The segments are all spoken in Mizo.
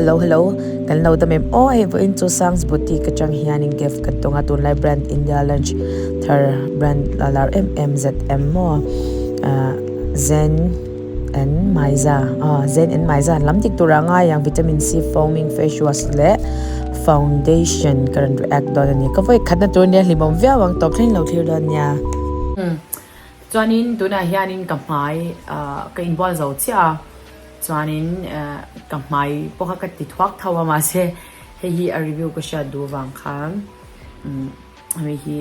Hello hello kan lo dam em aw hei vawiin chu Sang's Boutique atang hianin gift ka tung a tunlai brand India lunch thar brand la lar em em ZM maw ah Zen and Maiza ah Zen and Maiza an lam dik tur ah ngai ang vitamin C foaming face wash leh foundation ka rawn react dawn a ni ka vawi khatna tur nia hlimawm viau ang tawp thleng lo thlir dawn nia. Chuanin tunah hianin ka hmai ah ka inbual zo chiah a. Chuanin ka hmai pawh kha ka ti thuak tho a mahse hei hi a review ka hriat duh vang khan hei hi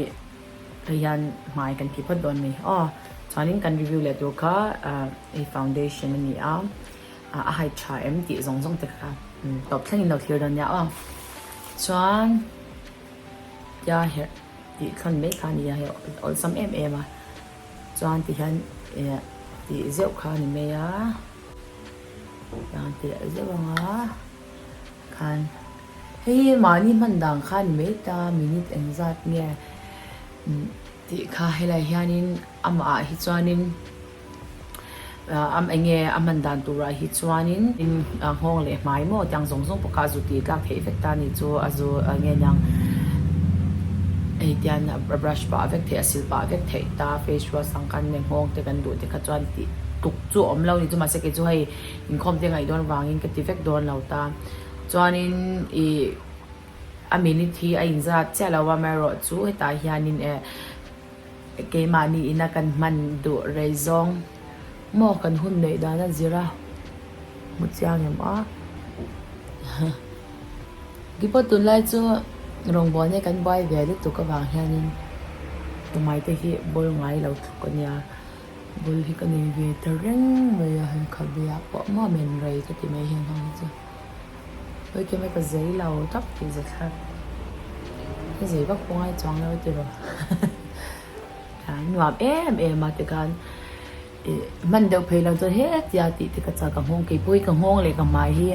hei hian hmai kan ti phawt dawn a ni aw. Chuanin kan review leh tur kha hei foundation a ni a, a height tha em tih zawng zawng te kha tawp thlengin lo thlir dawn nia aw. Chuan tia herh tih thlawn mai kha a ni a hei awlsam em em a. Chuan ti hian eh tih zeuh kha a ni mai a tiang tih leh zeuh ang a khan hei hi mahni hman dan kha a ni mai ta minute engzat nge tih kha helai hianin amah ah hi chuanin. Am enge a hman dan turah hi chuanin nghawng leh hmai maw tiang zawng zawng pawh kha a zu tih tlak theih vek ta a ni chu a zu enge niang hei tian a brush pah vek theih a sil pah vek theih ta face wash ang khan nge nghawng te kan duh te kha chuan tih tluk chu a awm lo a ni chu mahse kei chu hei inkhawm te ngaih dawn vangin ka ti vek dawn lo ta chuanin ih a minute hi a inzat chiah lo a amaherawhchu hetah hianin eh. Keimahni ina kan hman duh rei zawng maw kan hun neih dan a zir a, hmu chiang em a. Keipawh tunlai chu rawngbâwl hi kan buai ve lutuk avang hianin tumai te hi bawl ngai lo tluk a nia, bawl hi ka nei ve ta reng mai a, hei khabe ah pawh maw men rei ka ti mai hian hang hi chu. Hawi kema ka zei lo tak tih za thlak ka zei vak pawh ngai chuang lo tiraw a nuam em em a tikhan ih hman deuh phei lo chuan hetia tih te ka chak ka nghawng keipawh hi ka nghawng leh ka hmai hi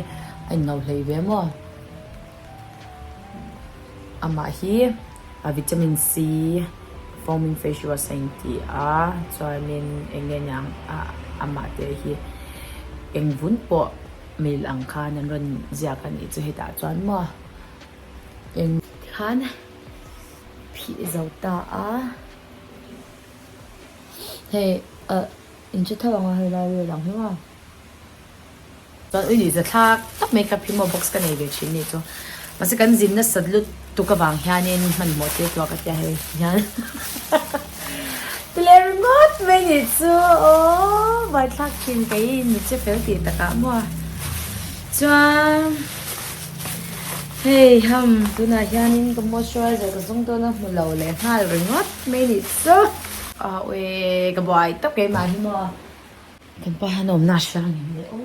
a inngauh hlei ve maw amah hi a vitamin C foaming face wash a inti a chuanin eng nge niang ah amah te hi eng vun pawh. Mail ang khan an rawn ziak a nih chu hetah chuan maw eng khan phih zo ta a hei ah in hre tho ang a hei lai vel ang hi maw chuan ui nih zathlak tak mai ka phimo box ka nei ve thin nih chu mahse kan zin nasat lutuk avang hianin hmanhmawh tir tawh ka tia hei hian Ti leh ringawt mai nih chu aw vaithlak thin kei in che fel tih takah maw chuan hei ham tunah hianin ka moisturizer ka zawng dawn a hmu lo leh nghal ringawt mai nih chu awi ka buai tawp keimah hi maw kan pa hian awmna a hrang em le aw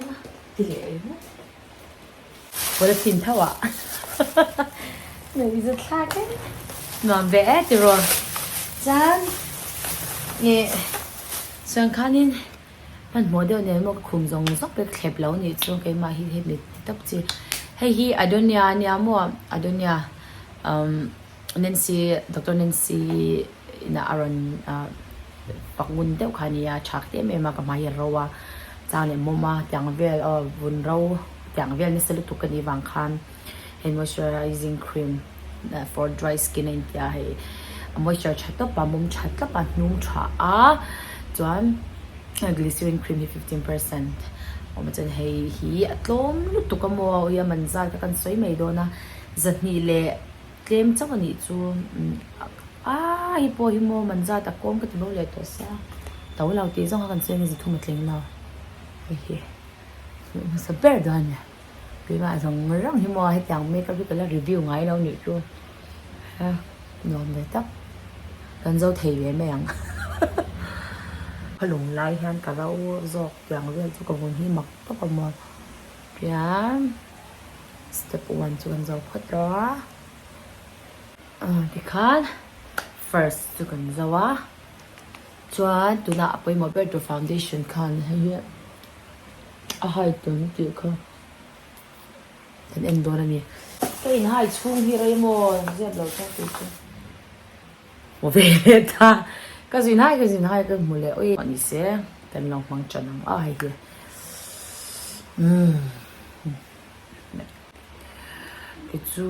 ti leh ringawt. Pawla thin tho ah Nuih thlak e nuam ve e tiraw chuan ih chuan khanin hmanhmawh deuh nen maw ka khum zawng zawng pek thlep lo nih chu keimah hi hemi ti tawp chi hei hi Adonia ania maw Adonia umm Nancy Doctor Nancy ina a rawn ah. Pak ngun deuh kha a nia, tha ka ti em em a, ka hmai hi a ro a, chang leh mawm a, tiang vel aw vun ro tiang vel nasa lutuk ka nih vang khan hei moisturizing cream for dry skin a intia hei a moisture tha tawp a, mawm tha tlap a, hnung tha a, chuan glycerin cream hi 15% awm a chuan hei hi a tlawm lutuk a maw ui a man zat kha kan sawi mai dawn a, zahnih leh tlem chauh a nih chu. Aaa hei pawh hi maw man zat a kawm ka ti bo leh tawh sia to lo tih zawng kha kan sawi a ni zithum a tling lo hei hi hmuh hmasa ber dawn a ni keimah zawng rang hi maw hetiang makeup hi ka la review ngai lo nih chu a nuam ve tak kan zo thei ve mai ang khaw lung lai hian ka ro zawk tiang vel chu ka vun hi mak tawp a maw tiang step one chu kan zo phawt rawh a. Tikhan first chu kan zo a, chuan tunah a pawimawh ber tur foundation khan hei hi a hide dawn tih kha kan en dawn a ni. Ka in hide chhung hi rei maw zep lo chuan kei chu hmu ve leh ta, ka zin hai ka zin hai ka hmu leh ui ni se kan lo hmang tan ang a hei hi umm. chu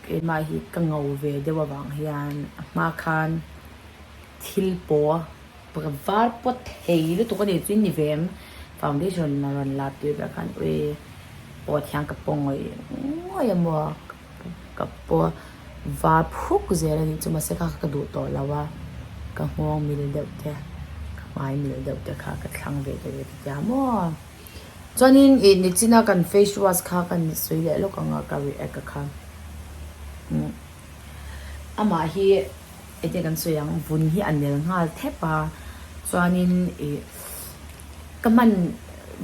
keimah hi ka ngo ve deuh avang hian a hma khan thil pawh ka var pawt thei lutuk a ni chu ni ve em foundation a rawn la tir ber khan ui pawh thiang ka paw ngawih ngawih a maw ka paw var phuk zel a nih chu mahse kha ka duh tawh lo a ka nghawng mil deuh te ka hmai mil deuh te kha ka thlang ve deuh e. Tia maw? Chuanin ih nichina kan face wash kha kan sawi leh lawk ang a ka react a kha. Umm amah hi enge kan sawi ang vun hi a nel nghal thep a chuanin ih ka hman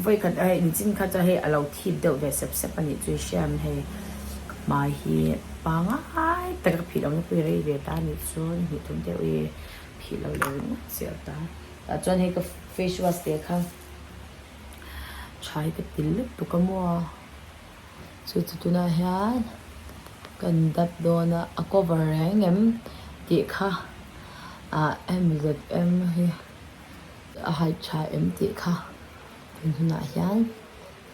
vawi khat hei nichin kha chuan hei a lo thip deuh ve sep sep a nih chu i hria em hei ka hmai hi pangai taka ka phih lohna pawh i rei ve ta a nih chu ni hnih thum deuh i phih lo leh ringawt zel ta. Tah chuan hei ka face wash te kha tha hi ka ti lutuk a maw chu chu tunah hian kan dap dawn a a cover reng em tih kha ah hemi zet em hi a hide tha em tih kha tun hunah hian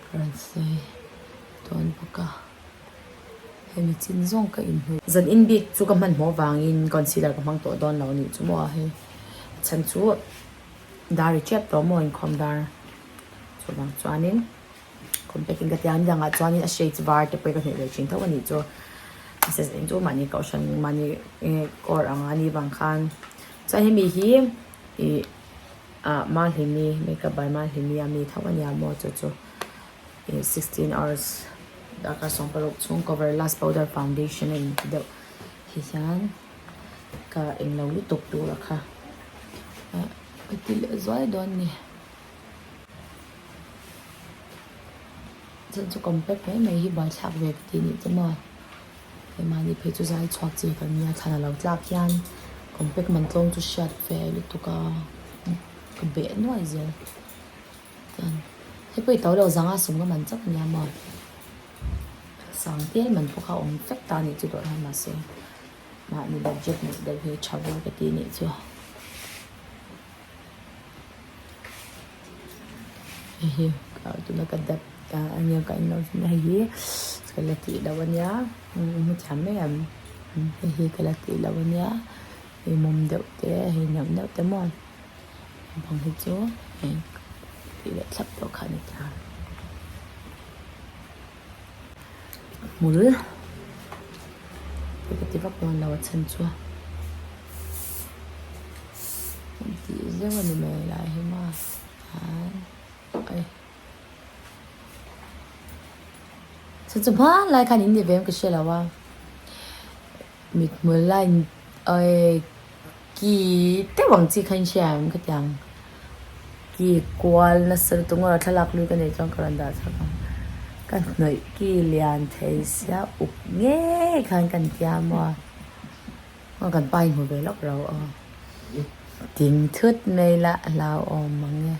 ka rawn sawi dawn bawk a. Hemi chin zawng ka inhnawih. Zan in bik chu ka hmanhmawh vangin concealer ka hmang tawh dawn lo a nih chu maw hei a chhan chu dar ri tep tawh maw inkhawm dar chuvang chuanin compact in ka tia ni dangah chuanin a shades var te pawh hi ka hnawih leh thin tho a nih chu mahse zan in chu mahni kohhran mahni kawr ang a nih vang khan chuan hemi hi ih ah Mahlimi makeup by Mahlimi a mi tho a nia maw chu chu. 16 hours darkar 16 chhung cover last powder foundation a inti deuh hi hian ka englo lutuk tur a kha ka ti leh zuai dawn ni chuan chu compact mai mai hi buaithlak ve ka ti nih chu maw hei mahni phei chu zai chhuak chi kan nia thlan a lo tlak hian compact man tlawm chu hriat ve lutuk a ka beh nuai zel. Chuan hei pawh i to lo zanga sum ka man chauh ania maw sang tel man pawh kha a awm vek ta anih chu dawrh hian mahse mahni budget neih deuh hi tha ber ka ti anih chu hei hi tuna ka dap ania ka en lo hei hi ka la tih loh ania hmu thiam mai ang hei hi ka la tih loh ania hei mawm deuh te hei neuh neuh te maw. Bang hi chu hei tih leh thlap tawh kha a ni ta. Hmul ka ti vak dawn lo a chhan chu an tih zeuh a ni mai lai hi maw ai chhan chu hmanlai khan in ni ve em ka hre lo a mithmul line ai. Ki deuh ang chi kha in hria em ka ti ang ki kual nasa lutuk ngawt a thlalak lui ka neih chuan ka rawn dah chhuak ang ka hnawih ki lian thei sia uk ngei khan kan tia maw a kan pa in hmu ve lawk ro aw ding thut mai la a hlauhawm mang e.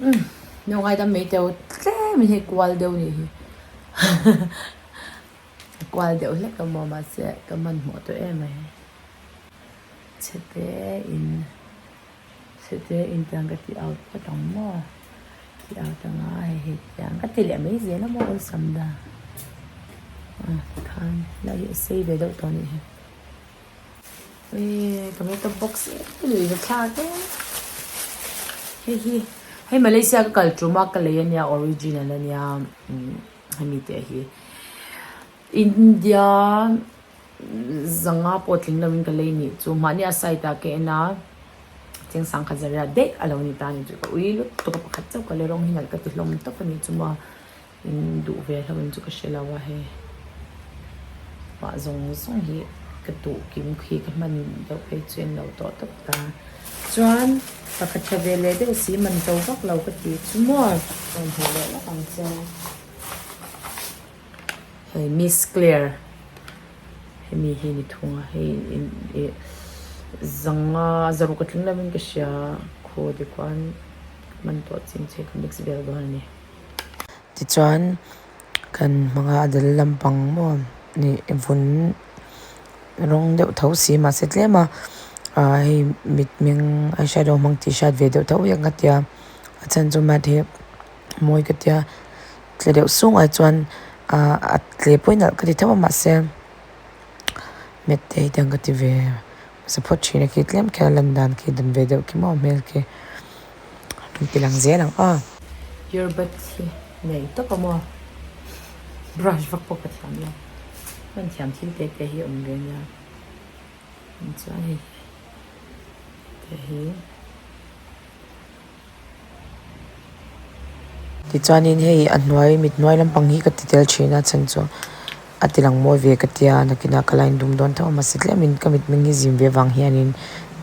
Umm ngaidam mai teu tlem in hei kual deuh nih hi a kual deuh hlek a maw mahse ka hmanhmawh tawh em mai chhe te in chhe te in tiang ka ti out phawt ang maw ti out ang a hei hei tiang ka ti leh mai zel a maw awlsam dan ah tikhan lai hi a sei ve deuh tawh a nih hi. Eee ka makeup box lui va thlak e hei hi hei Malaysia ka kal tum a ka lei ania original ania umm hemi te hi India zanga pawh tling lovin ka lei nih chu mahni a side ah ka en a cheng sangkhat zariat daih a lo ni ta a ni chu ka ui lutuk a pakhat chauh ka la rawng hi nalh ka ti hlawm tawp a ni chu maw. In duh ve hlauh in chu ka hre lo a hei mah zawng zawng hi ka duh kim khi ka hman deuh phei chu en lo tawh tawp ta. Chuan pakhat tha ve leh deuh si man to vak lo ka ti chu maw. Rawn hmuh leh lawk ang che. Hei Miss Claire hemi hi ni thung a hei ih zanga zaruk a tling lovin ka hria khaw te khuan man tawh chin che ka mix vel dawn a ni. Tichuan kan hmanga a dal lampang maw nih vun rawng deuh tho si mahse tlem a ah hei mitmeng eyeshadow hmang tih hriat ve deuh tho hi ang ka tia a chhan chu matte hi mawi ka tia tle deuh sung ai chuan ah a tle pawhin nalh ka ti tho a mahse matte te hi tiang ka ti ve hmasa phawt thin a khi tlem khian a lan dan khi dan ve deuh khi maw hmel khi an ti lang zel ang aw. Earbud hi nei tawp a maw brush vak pawh ka thiam lo hman thiam thil te te hi awm ve nia chuan hei te hi. Tichuanin hei a hnuai mit hnuai lampang hi ka ti tel thin a chhan chu a ti lang mawi ve ka tia nakinah ka line dum dawn tho a mahse tlemin ka mitmeng hi zim ve vang hianin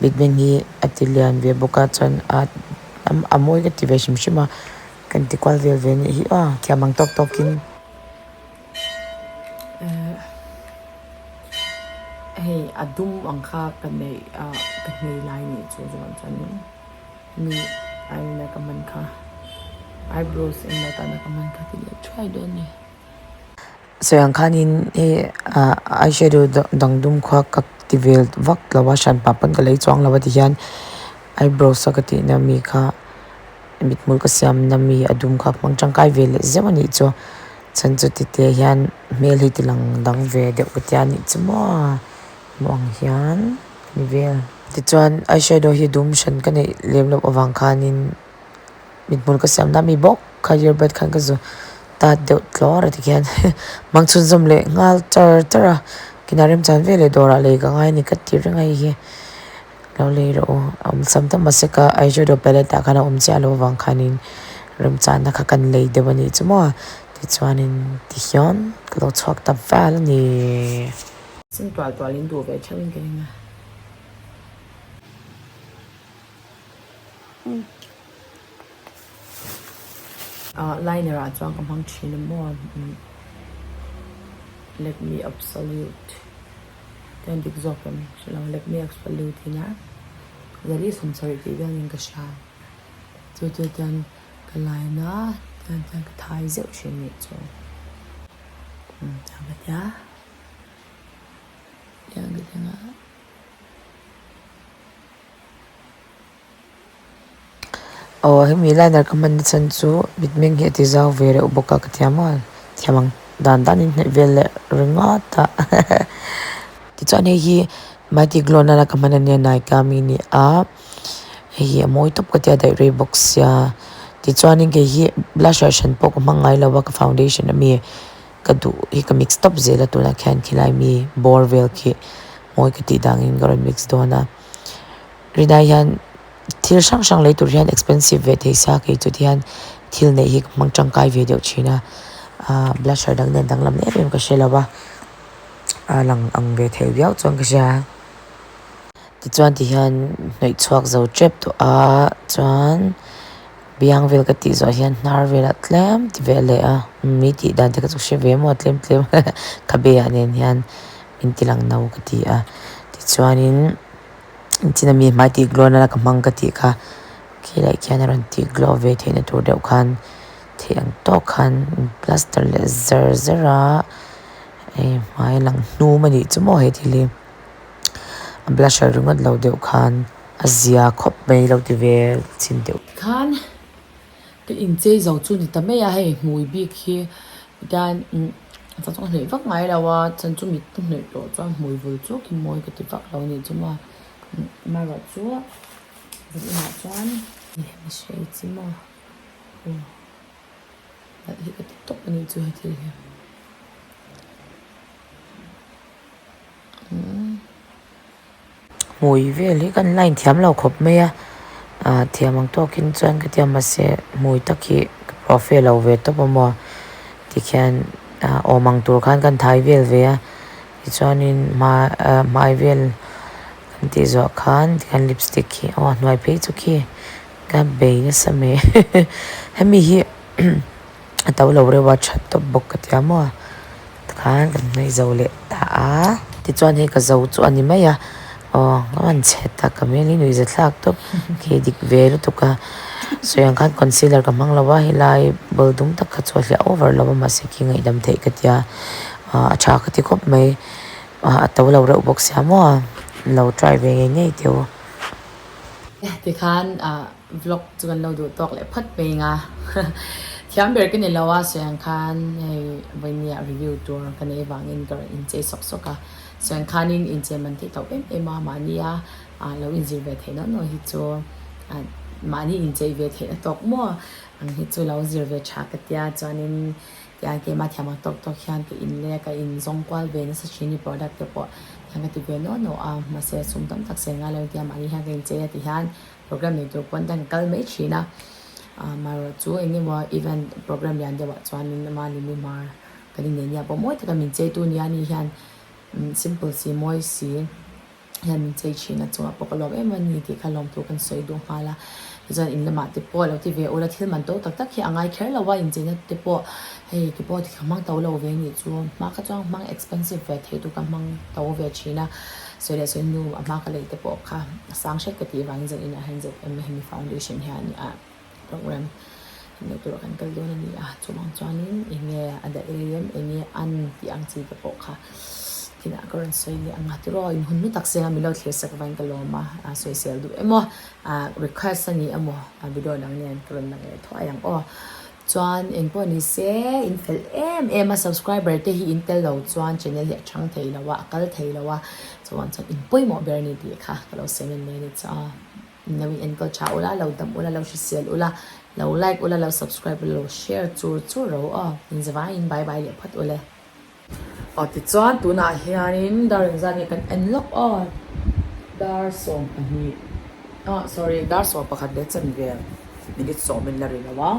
mitmeng hi a ti lian ve bawk a chuan a a mawi ka ti ve hrim hrim a kan ti kual vel ve anih hi aw thiam ang tawk tawkin. Hei a dum ang kha ka neih ah ka hnei lai nih chu chuan chuanin. Mi eyeliner ka hman kha eyebrows engmah tana ka hman kha tih leh thuai dawn a ni. Sawi ang khanin hei ah eyeshadow dang dum kha ka ti vel vak lo a hran pah pawn ka lei chuang lo a ti hian eyebrows a ka tihna mi kha mithmul ka siamna mi a dum kha hmang tangkai ve leh zeuh a nih chu chhan chu tite hian hmel hi ti lang dang ve deuh ka tia nih chu maw hmuh ang hian. Ni vel. Tichuan eyeshadow hi dum hran ka neih lem loh avang khanin mithmul ka siam na mi bawk kha earbud khan ka zu tat deuh tlawr a tikhian hmang chhunzawm leh nghal char char a kinah remchan vel leh dawrah lei ka ngai a ni ka ti reng a hei hi lo lei rawh u a awm sam ta mahse ka eyeshadow palette ah khan a awm chiah loh avang khanin remchanna kha kan lei deuh a nih chu maw tichuanin tihian ka lo chhuak ta val a ni. Sen tual tual in duh ve theuh in ka ring a. Ah liner ah chuan ka hmang thin a maw Lakme absolute te dik zawk em hre lo Lakme absolute in a zali sawmsarih tih vel in ka hria chu chu chuan ka line a tiang chuan ka thai zeuh thin nih chu tiang ka tia. Aw hemi liner ka hman na chhan chu mitmeng hi a ti zau ve reuh bawk a ka thiam a thiam ang dan dan in hnaih vel leh ringawt a tichuan hei hi mighty glow nana ka hman ania Nykaa mi a ni a hei hi a mawi tawp ka tia daih rei bawk sia tichuanin kei hi blusher hran pawh ka hmang ngai lo a ka foundation ami. Ka duh hi ka mix tawp zel a tunah khian khilai mi bawr vel khi mawi ka tih dangin ka rawn mix dawn a rinai hian thil hrang hrang lei tur hian expensive ve thei sia kei chu tihian thil neih hi ka hmang tangkai ve deuh thin a ah blusher dang nen danglam em em ka hre lo a a lang ang ve thei viau chuan ka hria tichuan tihian hnawih chhuak zo tep tawh a chuan. Biang vel ka tih zawh hian hnar velah tlem ti ve leh a mi tih dan te kha chu hre ve maw tlem tlem ka be ah nen hian min ti lang no ka ti a tichuanin engtin a mi hmai tih glow nana ka hmang ka tih kha khilai khian a rawn tih glow ve theihna tur deuh khan theih ang tawk khan plaster leh zar zar a hei hmai lang hnum a nih chu maw he thil hi a blusher ringawt lo deuh khan. A zia khawp mai lo ti ve chin deuh. Khan ka inchei zo chu ni ta mai a hei hmui bik hi tian chang chu ka hnawih vak ngai lo a chhan chu mit ka hnawih tawh chuan hmui vul chu khi mawi ka ti vak lo a nih chu maw amaherawh chu zan inah chuan hemi hre chi maw aw nalh hi ka ti tawp a nih chu he thil hi. Hmui vel hi kan line thiam lo khawp mai a ah thiam ang tawkin chuan ka tia mahse hmui tak hi ka profe lo ve tawp a maw tikhian ah awm ang tur khan kan thai vel ve a tichuanin hma ah hmai vel. Kan tih zawh khan tikhan lipstick hi aw a hnuai phei chu khi ka bei nasa mai hemi hi a to lo reuh a that tawp bawk ka tia maw tikhan kan hnawih zo leh ta a tichuan hei ka zo chu a ni mai a aw ka han chhe tak ka hmel hi nuih za thlak tawp khi dik ve lutuk a sawi ang khan concealer ka hmang lo a helai ball dum tak kha chu a hliah over lo a mahse khi ngaihdam theih ka tia a tha ka ti khawp mai. A to lo reuh bawk sia maw? Lo try ve ngei ngei teh u. Tikhan vlog chu kan lo duh tawk leh phawt mai ang a. Thiam ber ka ni lo a, sawi ang khan hei vawinia review tur ka nei avangin ka rawn inchei sawk sawk a. Sawi ang khanin inchei man theih tawh em em a, mahnia lo inzir ve theih nawh nawh hi chu mahni inchei ve theihna tawk maw ang hi chu lo zir ve tha ka tia chuanin Tiang keimah thiam ang tawk tawk hian ka in leh ka in zawng kual ve nasa thin i product te pawh hian ka ti ve nuah nuah a, mahse sum tam tak sen ngai lo tia mahni hian ka inchei a ti hian program nei tur pawn tan ka kal mai thin a, amaherawh chu eng emaw event program lian deuh ah chuanin ama limi hmar kan innei nia pawh mawi taka min cheitu nia ni hian simple si mawi si. hian min chei thin a chungah pawh ka lawm em a ni tih kha lawmthu kan sawi duh nghal a tichuan in lamah te pawh lo ti ve ula thil man to tak tak hi a ngai kher lo a incheina te pawh hei ke pawh ka hmang to lo ve anih chu hma kha chuan hmang expensive ve thei tur ka hmang to ve thin a sawi leh sawi nu a hma ka lei te pawh kha a sang hret ka tih vangin zan inah hian zm hemi foundation hian a. Program neih tur kan kal dawn a ni a, chuvang chuanin eng nge a daih rei em, eng nge an tih ang chi te pawh kha kinah ka rawn sawi leh ang a, tiraw in hun hlu tak seng a min lo thlir sak vain ka lawm a, a sawisel duh emaw request a ni emaw video dang nen ka rawn lang leh thuai ang aw. Chuan eng pawh ni se in fel em em a subscriber te hi in tel lo chuan channel hi a chang thei lo a, a kal thei lo a, chuvang chuan in pawimawh ber a ni tih kha ka lo sawi nawn mai a ni chu a. Lo in enkawl tha ula, lo dam ula, lo hrisel ula, lo like ula, lo subscribe ula, lo share chur chur ro aw. Inzavaiin bye bye leh phawt ule. Aw tichuan tunah hianin dar engzat nge kan en lawk aw, dar 12 ah sorry dar 11 leh chanve minute sawm in la ri lo a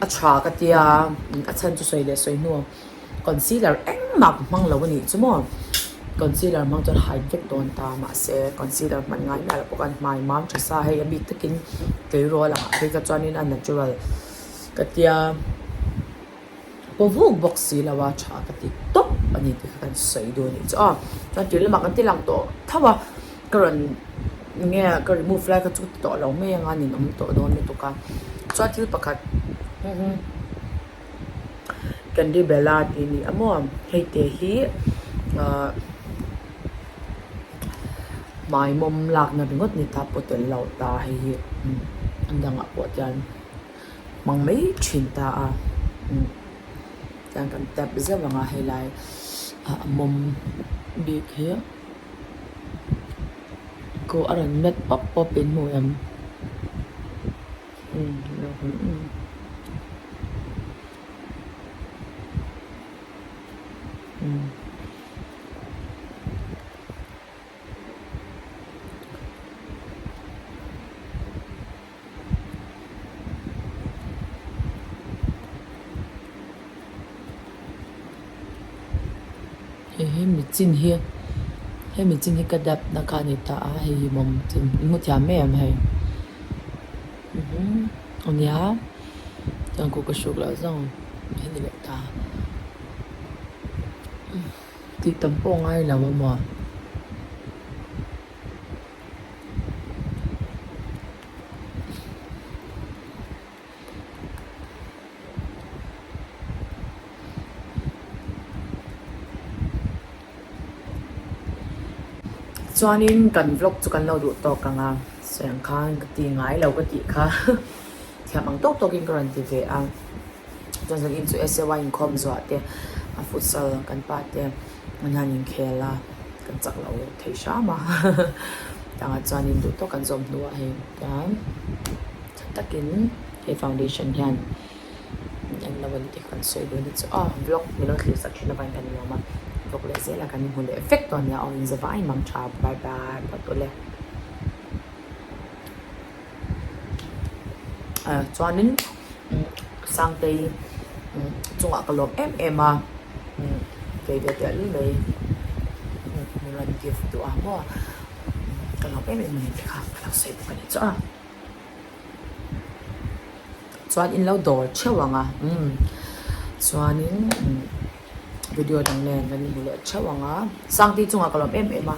a tha ka tia a chhan chu sawi leh sawi hnu. Concealer engmah ka hmang lo a nih chu maw concealer hmang chuan hide vek dawn ta mahse concealer hman ngai miah loh pawh khan hmai mam tha sa hei a bik takin tleirawl ang ah phei kha chuanin a natural ka tia paw vuk bawk si lo a tha ka ti tawp a ni tih kha kan sawi duh a nih chu aw chuan tui lamah kan ti lang tawh tho a ka rawn nge ka remove lai kha chu ka ti tawh lo mai anga ninawm tawh dawn lutuk a chuan thil pakhat. Candy Bella tih a ni a maw hei te hi ahh hmai mawm lakna ringawt ni ta pawh tel lo ta hei hi an dangah pawh tian hmang mai thin ta a tian kan tap zeuh ang a helai ah a mawm bik hi kawh a rawn met pawp pawp in hmu em. Hei hi mi chin hi hemi chin hi ka dap na kha a ni ta a hei hi mawm chin in hmu thiam mai em hei ania chuan kut ka hruk loh zawng hi ni leh ta tih tam pawh a ngai lo a maw. Chuanin kan vlog chu kan lo duh tawk ang a, sawi ang khan ka ti ngai lo ka tih kha thiam ang tawk tawkin ka rawn ti ve a, chuan zanin chu SAY inkhawm zuah te a futsal kan pa te an han inkhel a, kan chak lo thei hram a tangah chuanin duh tawk kan zawm hnuah hei hian. Tha takin he foundation hian eng lo an tih kan sawi dawn hi chu aw vlog min lo thlir sak thin avangin kan lawm a vlog leh zel a kan inhmu leh vek tawh ania aw inzavai mang tha bye bye phawt ule chuanin Sangtei chungah ka lawm em em a. Kei ve tehlul mai min rawn gift duh a maw ka lawm em em a ni tih kha ka lo sawi bawk a ni chu a. Chuan in lo dawr theuh ang a umm chuanin video dang nen kan inhmu leh theuh ang a Sangte chungah ka lawm em em a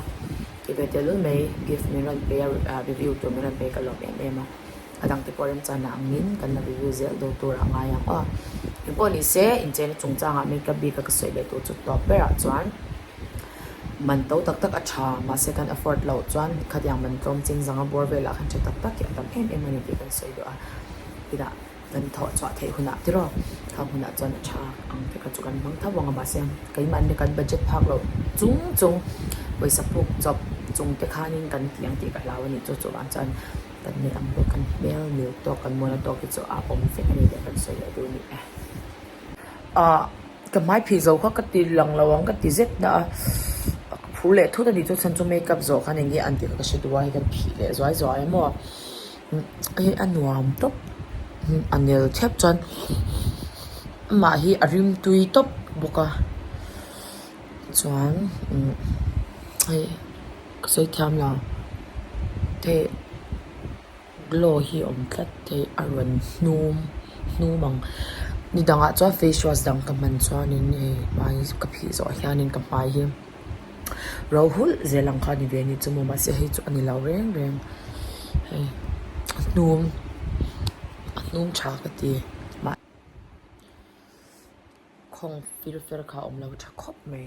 kei ve tehlul mai gift min rawn pe a review tur min rawn pe ka lawm em em a. A dangte pawh remchana angin kan la review zel dawn tur a ngai ang aw. Engpawh ni se, incheina chungchangah makeup bik a ka sawi leh tur chu tawp berah chuan man to tak tak a tha mahse kan afford loh chuan khatiang man tlawm ching zanga bawr velah khan tha tak tak hi a tam em em a ni tih kan sawi duh a. Tinah kan thawh chhuah theih hunah tiraw khang hunah chuan a tha ang te kha chu kan hmang tho ang a mahse keimahni kan budget phak loh chung chung pawisa puk chawp chung te khanin kan ti ang tih ka hlau a ni chu chuvang chuan. Kan nei ang bawk kan hmel mil tawk kan muana tawk hi chu a awm vek a ni tih kan sawi leh duh a ni e. Ah ka hmai phih zo kha ka ti lang lo ang ka ti zet na a ka phur leh thut a ni chu chhan chu makeup zawh khan eng nge an tih kha ka hre duh a hei kan phih leh zuai zuai a maw hei a nuam tawp a nel thlep chuan amah hi a rim tui tawp bawk a chuan hei. Ka sawi thiam lo hei glow hi a awm tlat hei a rawn hnum hnum ang ni dangah chuan face wash dang ka hman chuanin hei hmai ka phih zawh hianin ka hmai hi ro hulh zel ang kha a ni ve a ni chu maw mahse hei chu a ni lo reng reng hei a hnum a hnum tha ka ti mah khawng fir fer kha a awm lo tha khawp mai.